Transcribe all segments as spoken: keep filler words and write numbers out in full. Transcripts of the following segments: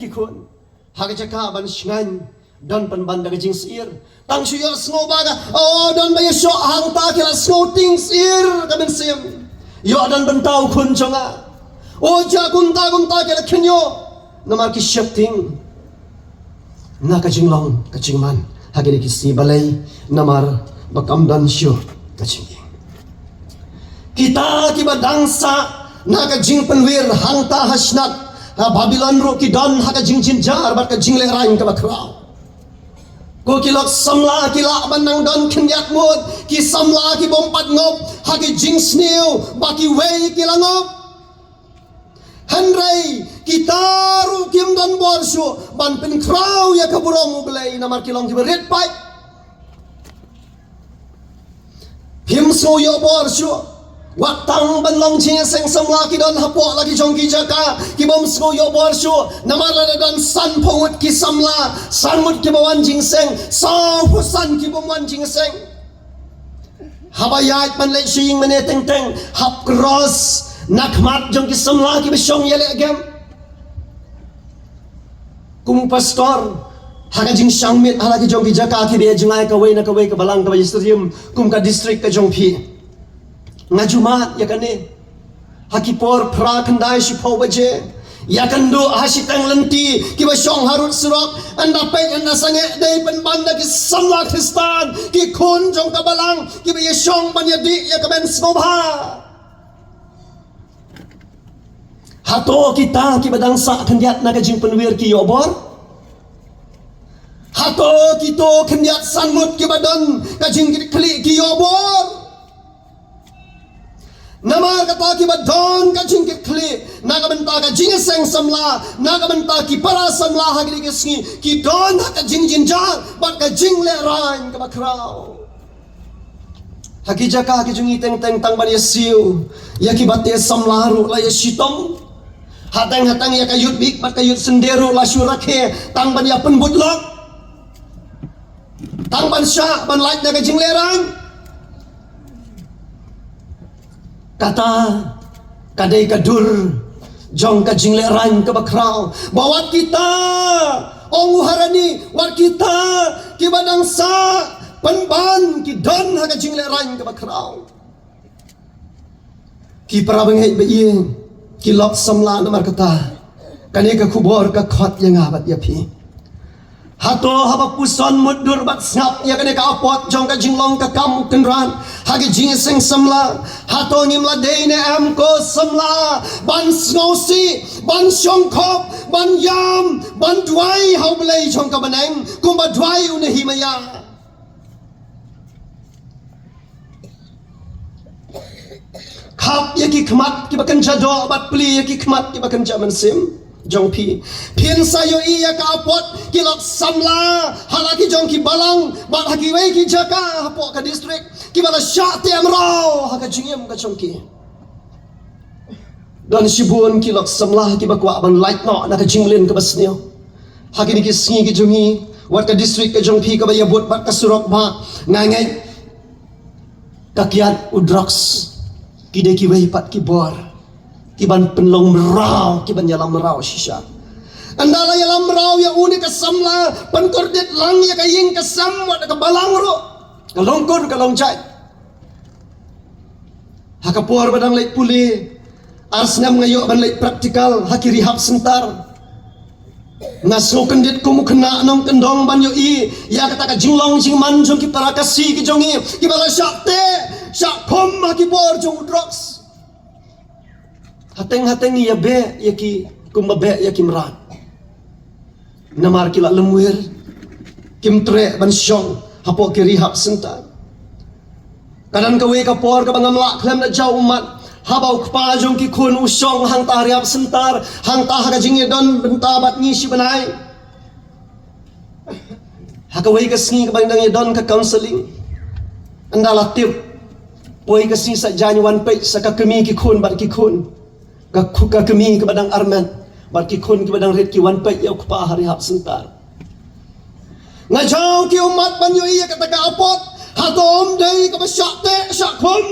ki khun ha ka jaka ban shngaiñ, don pynban da ka jingsyier. Tang shu ïohsngew ba ka, oh, don ba ïashoh hangta ki la sngew tyngsyier ka mynsiem. Ïoh don bynta u khun jong nga. Oh, jia kumta kumta ki la khynñiuh. Namar ki sheptieng na ka jinglong ka jingman ha kine ki sngi balei, namar ba kam don shuh ka jingim. Kita kiba dang sah na ka jingpynwir hangta ha shnat ha Babilon ruh ki don ha ka jingjynjar bad ka jinglehrain kaba khraw. Ko ki lok samla ki lah ban nang don khyndiat ngut, ki samla ki bym pat ngop ha ki jingsniew ba kiwei ki la ngop. Hynrei kita ruh kim don bor shuh ban pynkhraw ïa ka burom U Blei namar ki long kiba rit paid. Phim sngew ïoh bor shuh. Wat tang ban long jingïaseng samla ki don hapoh la ki jong ki jaka, ki bym sngew ïoh bor shuh. Namar lada don sanphew ngut ki samla, san ngut kiba wan jingïaseng, sawphew san ki bym wan jingïaseng. Haba ïaid ban leit sha ïing mane teng teng, hap cross na khmat jong ki samla kiba shong ïaleh game. Kum u pastor ha ka jingshang miet ha la ki jong ki jaka kiba ïa jngai kawei na kawei ka balang kaba ïasyriem kum ka district ka jong phi. Nga ju mad ïa kane ha ki por phra khyndai shiphew baje, ïakynduh ha shiteng lynti kiba shong harud surok, ynda peit ynda sangeh dei pynban da ki samla Khristan, ki khun jong ka balang kiba ïashong ban ïadih ïa ka ban sngewbha. Hato kita kiba dang sah khyndiat na ka jingpynwir ki ïoh bor? Hato kito khyndiat san ngut kiba don ka jingkitkhlieh ki ïoh bor? Namar kata kiba don ka jingkitkhlieh na ka bynta ka jingïaseng samla, na ka bynta ki para samla ha kine ki sngi, ki don ha ka jingjynjar bad ka jinglehrain kaba khraw. Ha ki jaka ki jong ngi teng teng tang ban ïasiew ïa ki bate samla ruh la ïa shitom. Hateng hateng ïa ka Youth Week bad ka Youth Sunday ruh la shu rakhe tang ban ïa pynbud lok, tang ban shah ban lait na ka jinglehrain. Kata ka dei ka dur jong ka jinglehrain kaba khraw ba wat kita, ong u Harani, wat kita kiba dang sah pynban ki don ha ka jinglehrain kaba khraw. Ki para bangeit ba ïeit, ki lok samla, namar kata kane ka khubor ka khot ïa nga bad ïa phi. Hato haba puson mutdur bad sngap ïa kane ka apot jong ka jinglong ka kam u Kynrad ha ka jingïaseng samla, hato ngim la dei ne em ko samla ban sngewsih, ban shongkop, ban ïam, ban duwai ha U Blei jong ka bneng kumba duwai u Nehemiah? Khap ïa ki khmat kiba kynja doh bad plie ïa ki khmat kiba kynja mynsiem jong phi. Phin sa ïohi ïa ka apot ki lok samla ha la ki jong ki balang bad ha kiwei ki jaka hapoh ka district kiba la shah teh mraw ha ka jingim ka jong ki. Don shibun ki lok samla kiba kwah ban lait noh na ka jingleh kaba sniew. Ha kine ki sngi ki jong ngi, wat ka district ka jong phi kaba ïabud bad ka surok ba nga ngeit ka kiad u drugs, ki dei kiwei pat ki bor kiban pynlong mraw, kiban ïalam mraw shisha. Ynda la ïalam mraw ïa une ka samla, pynkordit lang ïa ka ïing ka sem, wat ka balang ruh, ka long kur ka long jait. Ha ka por ba dang leit pule, ar snem nga ïoh ban leit practical ha ki rehab center. Nga sngew kyndit kum u khynnah nongkyndong ban ïohi ïa kata ka jinglong jingman jong ki para Khasi ki jong ngi kiba la shah teh shah khum ha ki bor jong u drugs. Hateng hateng ïa beh ïa ki kumba beh ïa ki mrad. Namar ki la lymwir, kim treh ban shong hapoh ki rehab center. Ka don kawei ka por kaba ngam lah khlem da jaw ummat, haba u kpa jong ki khun u shong hangta ha rehab center, hangta ha ka jingïadon bynta bad ngi shi bnai. Ha kawei ka sngi kaba dang ïadon ka counseling, ynda la tip, poi ka sngi Saitjaiñ wan peit sa ka kmie ki khun bad ki khun. Ka khu-, ka kmie kaba dang armet bad ki khun kiba dang rit ki wan peit ïa u kpa ha rehab center. Nga jaw ki ummat ban ïohi ïa kata ka apot, hato um dei kaba shah teh shah khum?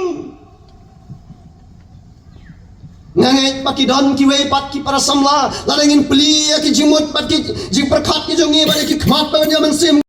Nga ngeit ba ki don kiwei pat ki para samla, lada ngin plie ïa ki jingmut bad ki jingpyrkhat ki jong ngi bad ïa ki khmat bad ïa ki mynsiem